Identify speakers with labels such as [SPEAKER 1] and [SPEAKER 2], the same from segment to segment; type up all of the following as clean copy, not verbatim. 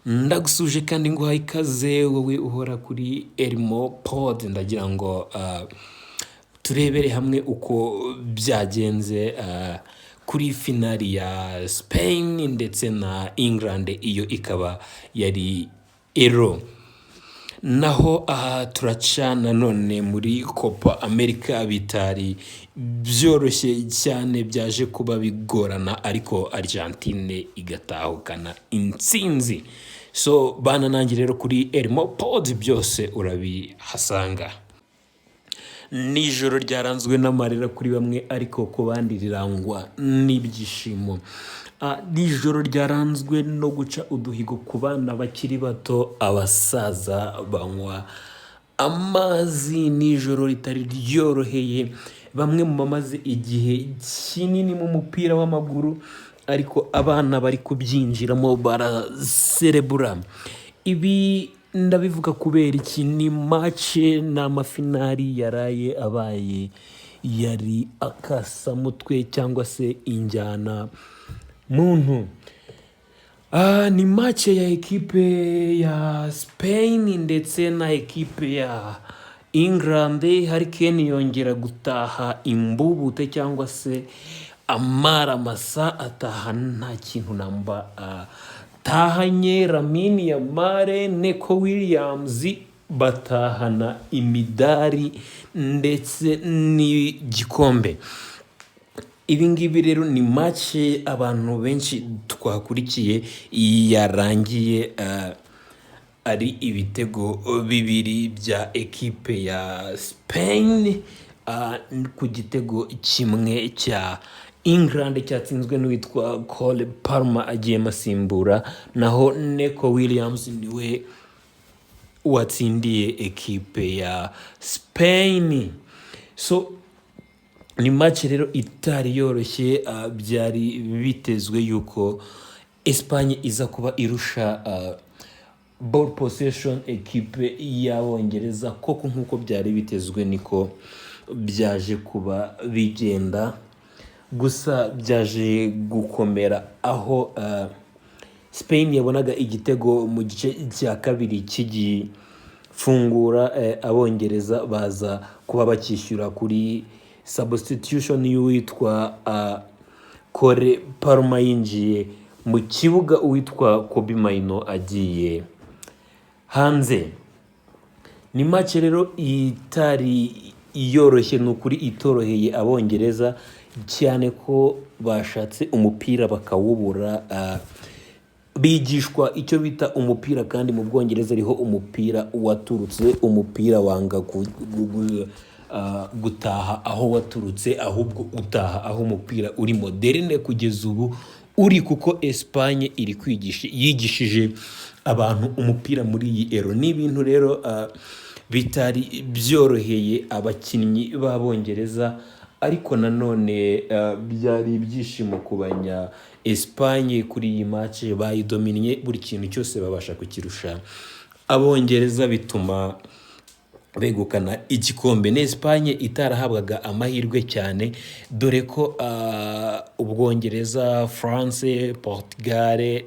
[SPEAKER 1] Ndagusuje kandi nguhaye ikaze, wowe uhora kuri Elmo Pod. Ndagira ngo turebere hamwe uko byagenze kuri finali ya Spain ndetse na England, iyo ikaba yari Euro. Naho aha turaca nanone muri Copa America, bitari byoroshye cyane, byaje kuba bigorana, ariko Argentine igatahukana intsinzi. So bana nanjye rero kuri Elmo Pod, byose urabihasanga. Nijoro ryaranzwe n'amarira kuri bamwe, ariko ku bandi rirangwa n'ibyishimo. Nijoro ryaranzwe no guca uduhigo ku bana bakiri bato, abasaza banywa amazi. Nijoro ritari ryoroheye bamwe mu bamaze igihe kinini mu mupira w'amaguru, ariko abana bari kubyinjiramo baraserebura. Ibi ndabivuga kubera iki? Ni match, ni amafinari yaraye abaye, yari akasamutwe cyangwa se injyana muntu. Ni match ya ekipe ya Spain ndetse na ekipe ya England. Harry Kane yongera gutaha imbubute cyangwa se amaramasa, ataha nta kintu namba atahanye. Lamine Yamal, Neco Williams batahana imidari ndetse n'igikombe. Ibi ngibi rero ni match abantu benshi twakurikiye, yarangiye ari ibitego bibiri bya ekipe ya Spain ku gitego kimwe cya England cyatsinzwe n'uwitwa Cole Palmer agiyemo asimbura, naho Neco Williams niwe watsindiye ekipe ya Spain. So ni match rero itari yoroshye. Byari bitezwe yuko Espagne iza kuba irusha ball possession ekipe y'Abongereza. Koko nk'uko byari bitezwe niko byaje kuba bigenda, gusa byaje gukomera aho Spain yabonaga igitego mu gice cya kabiri kigifungura, Abongereza baza kuba bakishyura kuri substitution y'uwitwa Cole Palmer yinjiye mu kibuga, uwitwa Kobbie Mainoo agiye hanze. Ni match rero itari yoroshye, ni ukuri itoroheye Abongereza, cyane ko bashatse umupira bakawubura. Bigishwa icyo bita umupira, kandi mu Bwongereza ariho umupira waturutse. Umupira wanga gutaha aho waturutse, ahubwo utaha aho umupira uri moderne kugeza ubu uri, kuko Espagne iri kwigisha, yigishije abantu umupira muri iyi Euro. Ni ibintu rero bitari byoroheye abakinnyi b'Abongereza, ariko nanone byari ibyishimo ku banya Espagne kuri iyi match. Bayidominiye, buri kintu cyose babasha kukirusha Abongereza, bituma begukana igikombe. Ni Espagne itarahabwaga amahirwe cyane, dore ko Ubwongereza, France, Portugal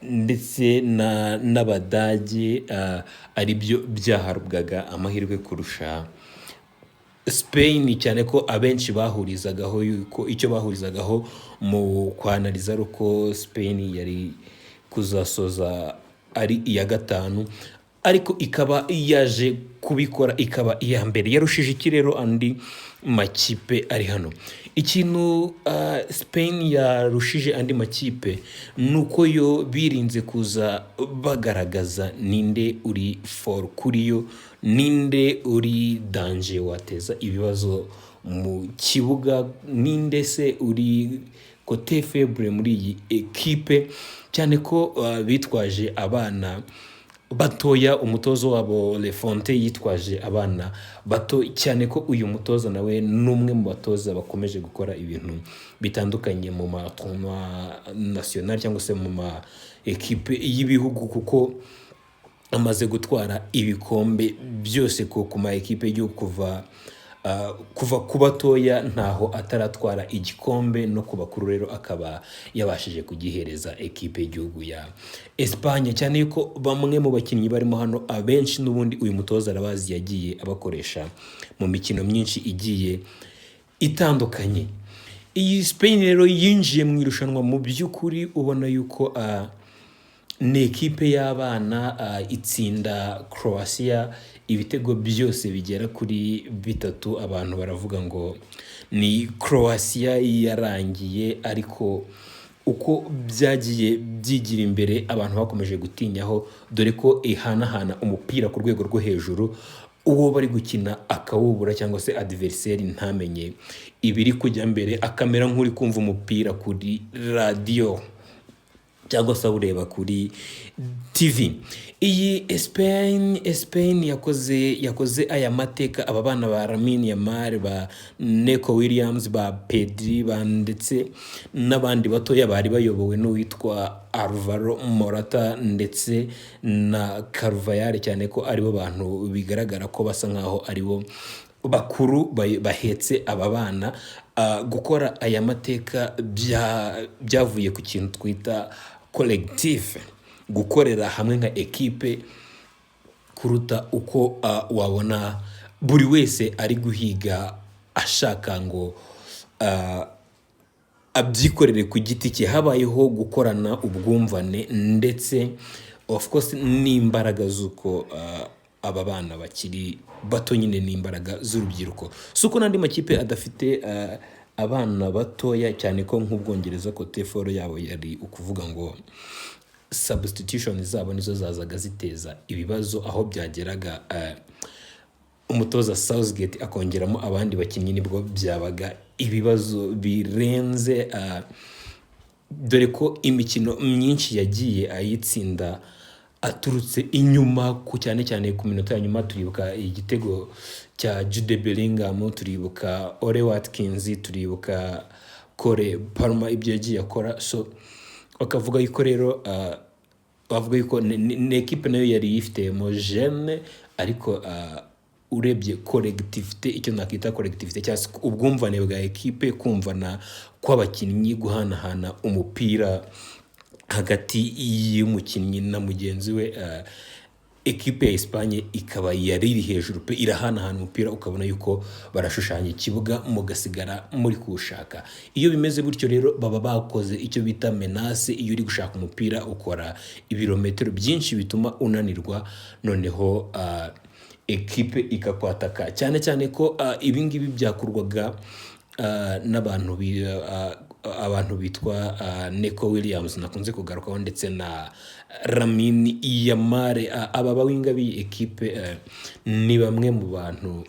[SPEAKER 1] ndetse n'Abadage ari byo byahabwaga amahirwe kurusha Spain, cyane ko abenshi bahurizagaho yuko icyo bahurizagaho mu kwanariza ari uko Spain yari kuzasoza ari iya gatanu, ariko ikaba yaje kubikora ikaba iya mbere. Yarushije iki rero andi makipe ari hano? Ikintu Spain yarushije andi makipe ni uko yo birinze kuza bagaragaza ninde uri fort kuri yo, ninde uri danger wateza ibibazo mu kibuga, ninde se uri côté faible muri iyi ekipe, cyane ko bitwaje abana batoya. Umutoza wabo Lafonte yitwaje abana bato, cyane ko uyu mutoza nawe ni umwe mu batoza bakomeje gukora ibintu bitandukanye mu ma tournoi national cyangwa se mu ma ekipe y'ibihugu, kuko amaze gutwara ibikombe byose ku ma ekipe y'igihugu kuva kuva ku batoya ntaho ataratwara igikombe, no ku bakuru rero akaba yabashije kugihereza ekipe y'igihugu ya Espagne, cyane yuko bamwe mu bakinnyi barimo hano abenshi n'ubundi uyu mutoza arabazi, yagiye abakoresha mu mikino myinshi igiye itandukanye. Iyi Spain rero yinjiye mu irushanwa mu by'ukuri ubona yuko ni ekipe y'abana, itsinda Croatia ibitego byose bigera kuri bitatu. Abantu baravuga ngo ni Croatia yarangiye, ariko uko byagiye byigira imbere abantu bakomeje gutinyaho, dore ko ihanahana umupira ku rwego rwo hejuru, uwo bari gukina akawubura cyangwa se adversaire ntamenye ibiri kujya mbere, akamera nk'uri kumva umupira kuri radiyo cyangwa se awureba kuri TV. Iyi Spain yakoze aya mateka. Aba bana ba Lamine Yamal, ba Nico Williams, ba Pedri, ba ndetse n'abandi batoya bari bayobowe n'uwitwa Alvaro Morata ndetse na Carvajal, cyane ko aribo bantu bigaragara ko basa nkaho aribo bakuru bahetse aba bana. Gukora aya mateka byavuye ku kintu twita collectif, gukorera hamwe nka ekipe, kuruta uko wabona buri wese ari guhiga ashaka ngo abyikorere ku giti cye. Habayeho gukorana ubwumvane ndetse of course n'imbaraga z'uko aba bana bakiri bato nyine, n'imbaraga z'urubyiruko. Si uko n'andi makipe adafite abana batoya, cyane ko nk'Ubwongereza côté fort yabo yari ukuvuga ngo substitution zabo nizo zazaga ziteza ibibazo, aho byageraga umutoza Southgate akongeramo abandi bakinnyi nibwo byabaga ibibazo birenze, dore ko imikino myinshi yagiye ayitsinda aturutse inyuma, ku cyane cyane ku minota ya nyuma. Turibuka igitego cya Jude Bellingham, turibuka Ole Watkins, turibuka Cole Palmer ibyo yagiye akora. So bakavuga yuko rero bavuga yuko ni ekipe nayo yari yifitemo jeunes, ariko urebye collectivité, icyo nakita collectivité cyangwa se ubwumvane bwa ekipe, kumvana kw'abakinnyi, guhanahana umupira hagati y'umukinnyi na mugenzi we, ekipe ya Espagne ikaba yari iri hejuru pe, irahanahana umupira ukabona yuko barashushanya ikibuga mugasigara muri kuwushaka. Iyo bimeze gutyo rero baba bakoze icyo bita menace. Iyo uri gushaka umupira ukora ibirometero byinshi bituma unanirwa, noneho ekipe ikakwataka, cyane cyane ko ibi ngibi byakorwaga n'abantu abantu bitwa Nico Williams nakunze kugarukaho ndetse na Lamine Yamal. Aba ba winger b'iyi ekipe ni bamwe mu bantu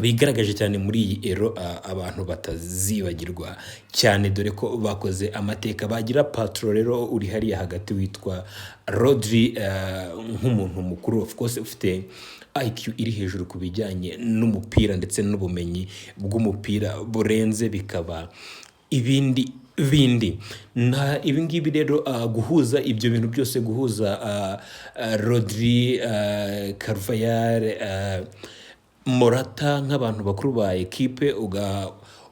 [SPEAKER 1] bigaragaje cyane muri iyi Euro, abantu batazibagirwa cyane, dore ko bakoze amateka. Bagira patron rero uri hariya hagati witwa Rodri, nk'umuntu mukuru of course ufite IQ iri hejuru ku bijyanye n'umupira ndetse n'ubumenyi bw'umupira burenze, bikaba ibindi bindi na ibi ngibi rero, guhuza ibyo bintu byose, guhuza Rodri, Carvajal, Morata nk'abantu bakuru ba ekipe,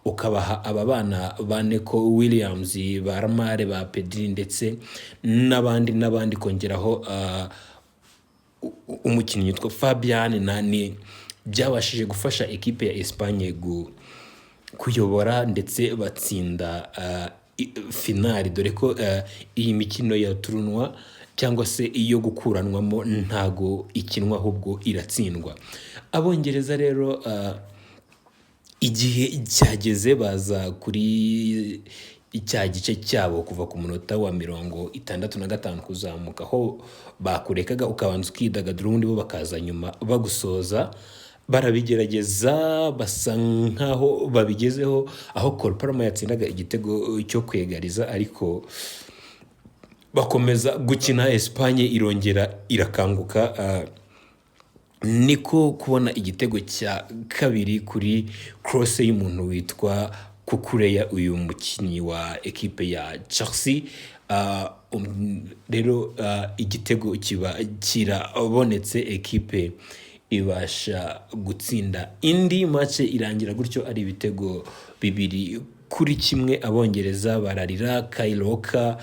[SPEAKER 1] ukabaha aba bana ba Nico Williams, ba Yamal, ba Pedri ndetse n'abandi n'abandi, kongeraho umukinnyi witwa Fabian Nani, byabashije gufasha ekipe ya Espagne kuyobora ndetse batsinda finali, dore ko iyi mikino ya tournoi cyangwa se iyo gukuranwamo ntago ikinwa ahubwo iratsindwa. Abongereza rero igihe cyageze baza kuri cya gice cyabo kuva ku munota wa 65 kuzamuka, aho bakurekaga ukabanza ukidagadura, ubundi bo bakaza nyuma bagusoza. Barabigerageza basa nkaho babigezeho, aho Cole Palmer yatsindaga igitego cyo kwegariza, ariko bakomeza gukina, Espagne irongera irakanguka, niko kubona igitego cya kabiri kuri cross y'umuntu witwa Cucurella, uyu mukinnyi wa ekipe ya Chelsea. Rero igitego kiba kirabonetse, ekipe ibasha gutsinda indi. Match irangira gutyo ari ibitego 2-1. Abongereza bararira. Kyle Walker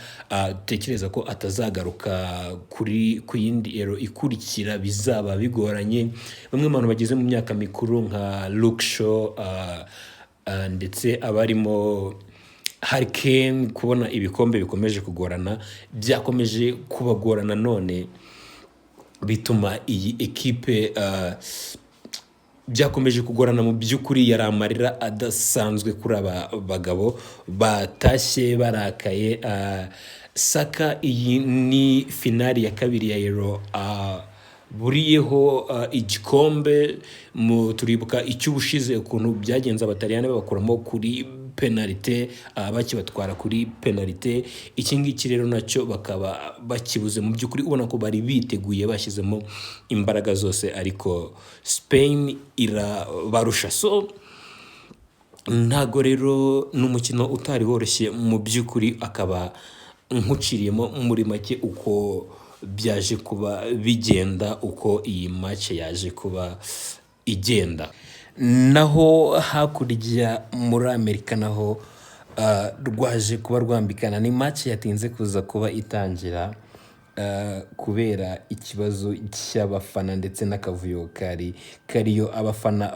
[SPEAKER 1] tekereza ko atazagaruka ku yindi Euro ikurikira, bizaba bigoranye. Bamwe mu bantu bageze mu myaka mikuru nka Luke Shaw ndetse abarimo Harry Kane, kubona ibikombe bikomeje kugorana, byakomeje kubagorana none bituma iyi ekipe byakomeje kugorana. Mu by'ukuri yari amarira adasanzwe kuri aba bagabo batashye barakaye. Saka, iyi ni finali ya kabiri ya Euro buriyeho igikombe. Mu turibuka icy'ubushize ukuntu byagenze, Abataliyani babakuramo kuri penalite, bakibatwara kuri penalite. Iki ngiki rero nacyo bakaba bakibuze. Mu by'ukuri ubona ko bari biteguye, bashyizemo imbaraga zose, ariko Spain irabarusha. So ntago rero ni umukino utari woroshye mu by'ukuri. Akaba nkuciriyemo muri make uko byaje kuba bigenda, uko iyi match yaje kuba igenda. Naho hakurya muri Amerika naho rwaje kuba rwambikana. Ni match yatinze kuza kuba itangira kubera ikibazo cy'abafana ndetse n'akavuyo kari kariyo. Abafana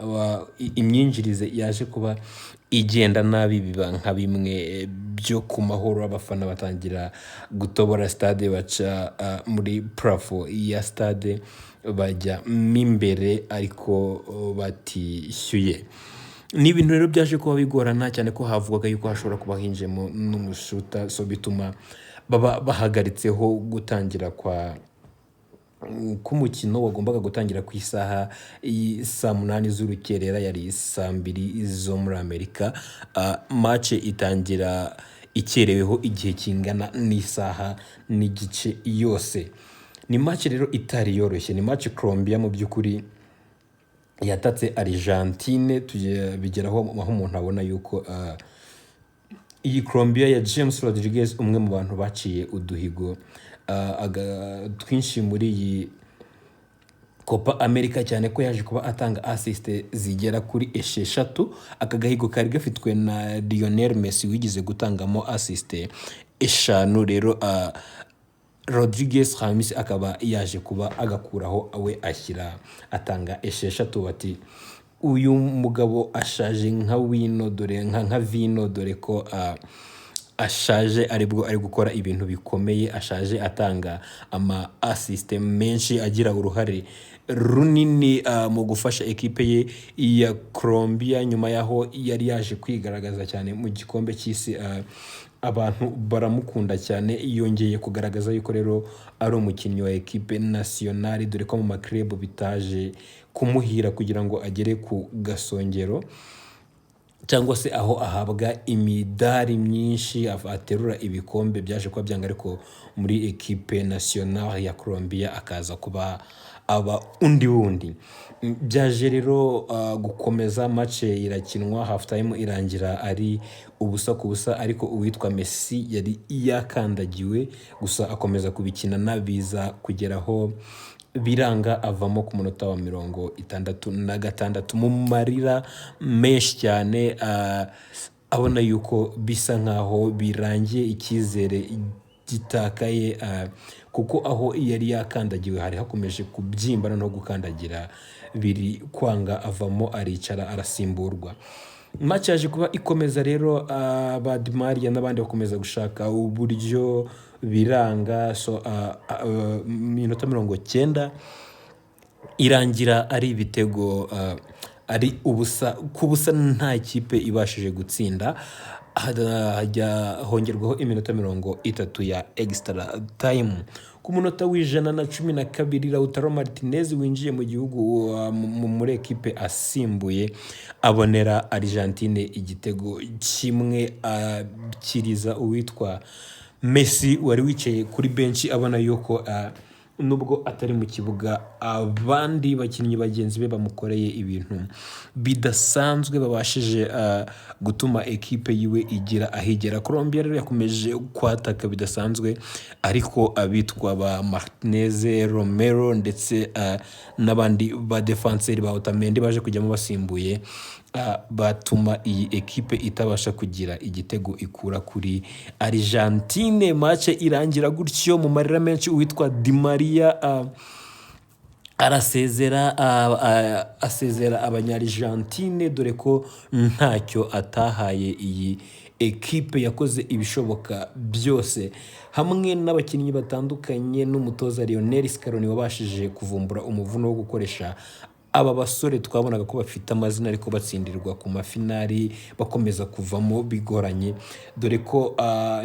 [SPEAKER 1] imyinjirize yaje kuba igenda nabi, biba nka bimwe byo ku mahoro. Abafana batangira gutobora stade, baca muri plafond ya stade bajya mo imbere ariko batishyuye. Ni ibintu rero byaje kuba bigorana cyane ko havugwaga yuko hashobora kuba hinjiyemo n'umushuta, so bituma baba bahagaritseho gutangira kwa k'umukino wagombaga gutangira ku isaha saa 8 z'urukerera, yari saa 2 zo muri Amerika. Match itangira ikereweho igihe kingana n'isaha n'igice yose. Ni match rero itari yoroshye. Ni match Colombia mu by'ukuri yatatse Argentine, bigeraho aho umuntu abona yuko iyi Colombia ya James Rodriguez, umwe mu bantu baciye uduhigo twinshi muri iyi Copa America, cyane ko yaje kuba atanga assist zigera kuri 6. Aka gahigo kari gafitwe na Lionel Messi wigeze gutangamo assist 5. Rero Rodriguez James akaba yaje kuba agakuraho, we ashyira atanga 6. Bati uyu mugabo ashaje nka wino, dore nka vino, dore ko ashaje aribwo ari gukora ibintu bikomeye, ashaje atanga ama assist menshi, agira uruhare runini mu gufasha ekipe ye ya Colombia, nyuma y'aho yari yaje kwigaragaza cyane mu gikombe cy'isi, abantu baramukunda cyane. Yongeye kugaragaza yuko rero ari umukinnyi wa ekipe nationale, dore ko mu ma club bitaje kumuhira kugira ngo agere ku gasongero cyangwa se aho ahabwa imidari myinshi, aterura ibikombe, byaje kuba byanga, ariko muri ekipe nationale ya Colombia akaza kuba aba undi wundi. Byaje rero gukomeza, match irakinwa, half time irangira ari 0-0, ariko uwitwa Messi yari yakandagiwe, gusa akomeza kubikinana, biza kugeraho biranga, avamo ku munota wa 66 mu marira menshi cyane, abona yuko bisa nkaho birangiye, icyizere gitakaye, kuko aho yari yakandagiwe hari hakomeje kubyimba no gukandagira biri kwanga. Avamo aricara, arasimburwa. Match yaje kuba ikomeza rero, ba Di Maria n'abandi bakomeza gushaka uburyo, biranga. So minota 90 irangira ari ibitego ari 0-0, nta kipe ibashije gutsinda. Hajya hongerwaho iminota 30 ya extra time. Ku munota wa 112, Lautaro Martinez winjiye mu gihugu muri ekipe asimbuye, abonera Argentine igitego kimwe, akiriza uwitwa Messi wari wicaye kuri benshi, abona yuko Nubwo atari mu kibuga, abandi bakinnyi bagenzi be bamukoreye ibintu bidasanzwe, babashije gutuma ekipe yiwe igira ahigera. Colombia rero yakomeje kwataka bidasanzwe, ariko abitwa ba Martinez, Romero ndetse n'abandi ba défenseur ba Otamendi baje kujyamo basimbuye, batuma iyi ekipe itabasha kugira igitego ikura kuri Argentine. Match irangira gutyo mu marira menshi. Uwitwa Di Maria arasezera, asezera Abanya-Argentine, dore ko ntacyo atahaye iyi ekipe. Yakoze ibishoboka byose hamwe n'abakinnyi batandukanye n'umutoza Lionel Scaloni, wabashije kuvumbura umuvuno wo gukoresha aba basore twabonaga ko bafite amazina ariko batsindirwa ku mafinari, bakomeza kuvamo bigoranye, dore ko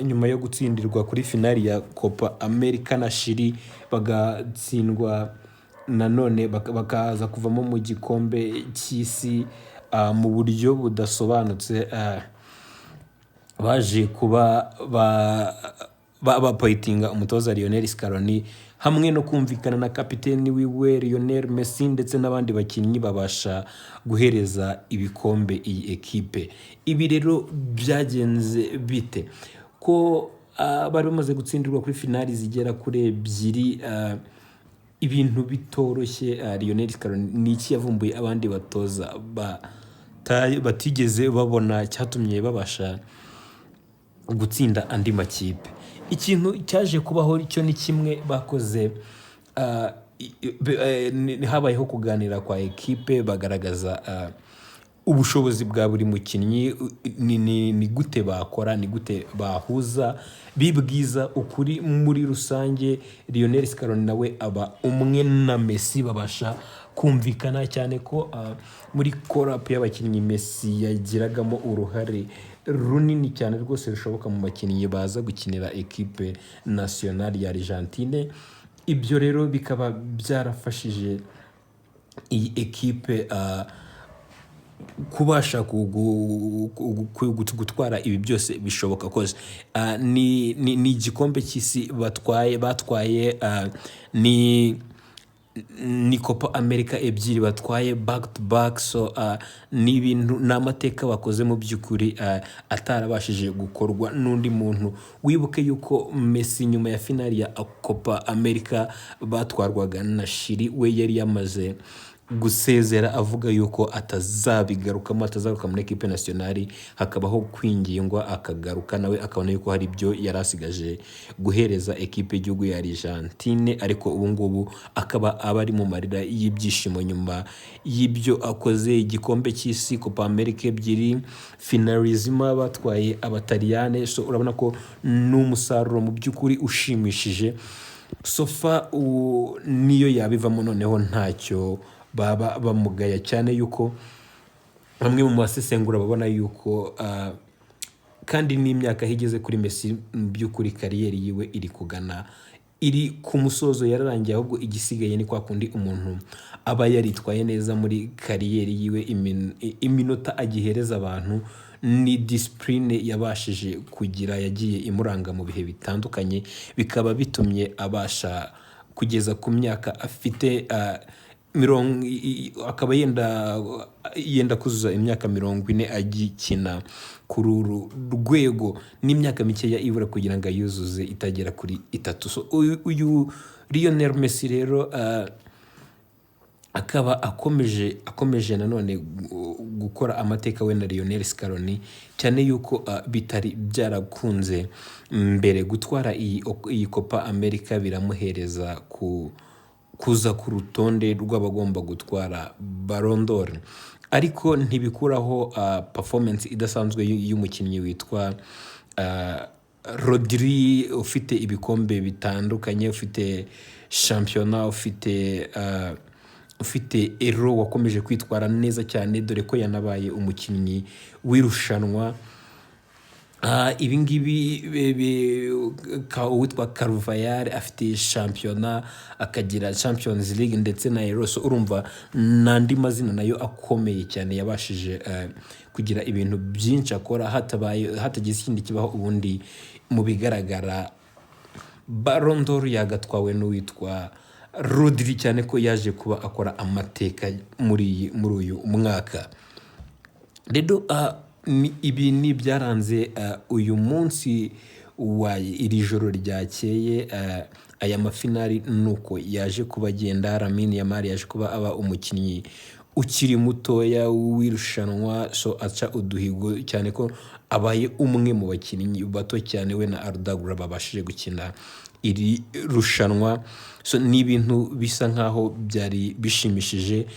[SPEAKER 1] nyuma yo gutsindirwa kuri finali ya Copa America na Chili, bagatsindwa nanone, bakaza kuvamo mu gikombe cy'isi mu buryo budasobanutse, baje kuba bapointinga umutoza Lionel Scaloni hamwe no kumvikana na kapiteni wiwe Lionel Messi ndetse n'abandi bakinnyi, babasha guhereza ibikombe iyi ekipe. Ibi rero byagenze bite ko bari bamaze gutsindirwa kuri finali zigera kuri ebyiri, ibintu bitoroshye? Lionel Scaloni ni iki yavumbuye abandi batoza batigeze babona cyatumye babasha gutsinda andi makipe? Ikintu cyaje kubaho cyo ni kimwe bakoze, habayeho kuganira kwa ekipe, bagaragaza ubushobozi bwa buri mukinnyi, ni gute bakora, ni gute bahuza, bibwiza ukuri muri rusange. Lionel Scaloni nawe aba umwe na Messi, babasha kumvikana cyane ko muri call-up y'abakinnyi Messi yagiragamo uruhare runini cyane rwose rushoboka mu bakinnyi baza gukinira ekipe nationale ya Argentine. Ibyo rero bikaba byarafashije iyi ekipe kubasha gutwara ibi byose bishoboka kose. Ni igikombe cy'isi batwaye, ni Copa America ebyiri batwaye back to back. So ni ibintu, ni amateka bakoze mu by'ukuri atarabashije gukorwa n'undi muntu. Wibuke yuko Messi nyuma ya finali ya Copa America batwarwaga na Chili, we yari yamaze gusezera, avuga yuko atazabigarukamo, atazagaruka muri ekipe nationale, hakabaho kwingingwa akagaruka, nawe akabona yuko hari ibyo yari asigaje guhereza ekipe y'igihugu ya Argentine. Ariko ubu ngubu akaba aba ari mu marira y'ibyishimo nyuma y'ibyo akoze: igikombe cy'isi, Copa America ebyiri, Finalissima batwaye Abataliyane. So urabona ko ni umusaruro mu by'ukuri ushimishije. So far niyo yabivamo noneho ntacyo baba bamugaya, cyane yuko bamwe mu basesengura babona yuko kandi n'imyaka aho igeze kuri Messi, mu by'ukuri carrière yiwe iri kugana, iri ku musozo, yararangiye. Ahubwo igisigaye ni kwa kundi umuntu aba yaritwaye neza muri carrière yiwe, iminota agihereza abantu ni discipline yabashije kugira, yagiye imuranga mu bihe bitandukanye, bikaba bitumye abasha kugeza ku myaka afite mirongo akaba yenda kuzuza imyaka 40 agikina kuri uru rwego, n'imyaka mikeya ibura kugira ngo ayuzuze itagera kuri itatu. So, uyu Lionel Messi rero akaba akomeje nanone gukora amateka we na Lionel Scaloni, cyane yuko bitari byarakunze mbere gutwara iyi Copa America. Biramuhereza kuza ku rutonde rw'abagomba gutwara Ballon d'Or, ariko ntibikuraho performance idasanzwe y'umukinnyi witwa Rodri, ufite ibikombe bitandukanye, ufite shampiyona, ufite Euro, wakomeje kwitwara neza cyane, dore ko yanabaye umukinnyi w'irushanwa. Ibi ngibi uwitwa Carvajal afite shampiyona, akagira Champions League ndetse na Euro. So urumva n'andi mazina nayo akomeye cyane yabashije kugira ibintu byinshi akora. Hatabaye hatagize ikindi kibaho, ubundi mu bigaragara Ballon d'Or yagatwawe n'uwitwa Rodri, cyane ko yaje kuba akora amateka muri uyu mwaka. Rero ibi ni ibyaranze uyu munsi wa iri joro ryakeye. Aya mafinari nuko yaje kuba agenda. Lamine Yamal yaje kuba aba umukinnyi ukiri mutoya w'irushanwa, so aca uduhigo, cyane ko abaye umwe mu bakinnyi bato cyane, we na Arda Güler, babashije gukina iri rushanwa. So ni ibintu bisa nkaho byari bishimishije,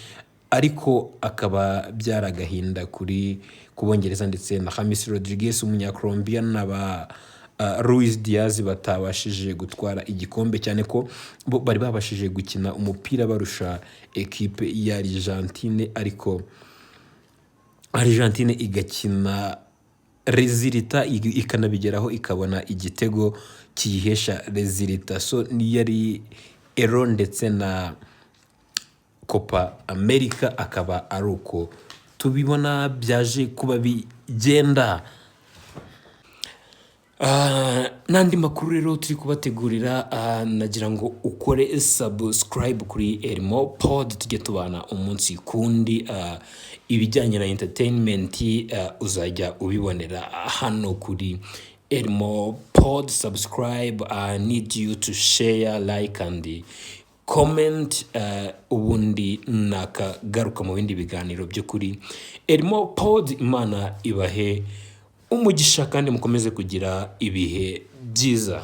[SPEAKER 1] ariko akaba byari agahinda kuri ku Bongereza ndetse na James Rodriguez umunyakolombia n'aba Luis Diaz batabashije gutwara igikombe, cyane ko bo bari babashije gukina umupira barusha ekipe ya Argentine, ariko Argentine igakina résultat, ikanabigeraho, ikabona igitego kiyihesha résultat. So yari Euro ndetse na Copa America, akaba ari uko tubibona byaje kuba bigenda. N'andi makuru rero turi kubategurira, nagira ngo ukore subscribe kuri Elmo Pod, tujye tubana umunsi kundi. Ibijyanye na entertainment uzajya ubibonera hano kuri Elmo Pod. Subscribe, I need you to share, like and comment. Ubundi nakagaruka mu bindi biganiro byo kuri Elmo Pod. Imana ibahe umugisha kandi mukomeze kugira ibihe byiza.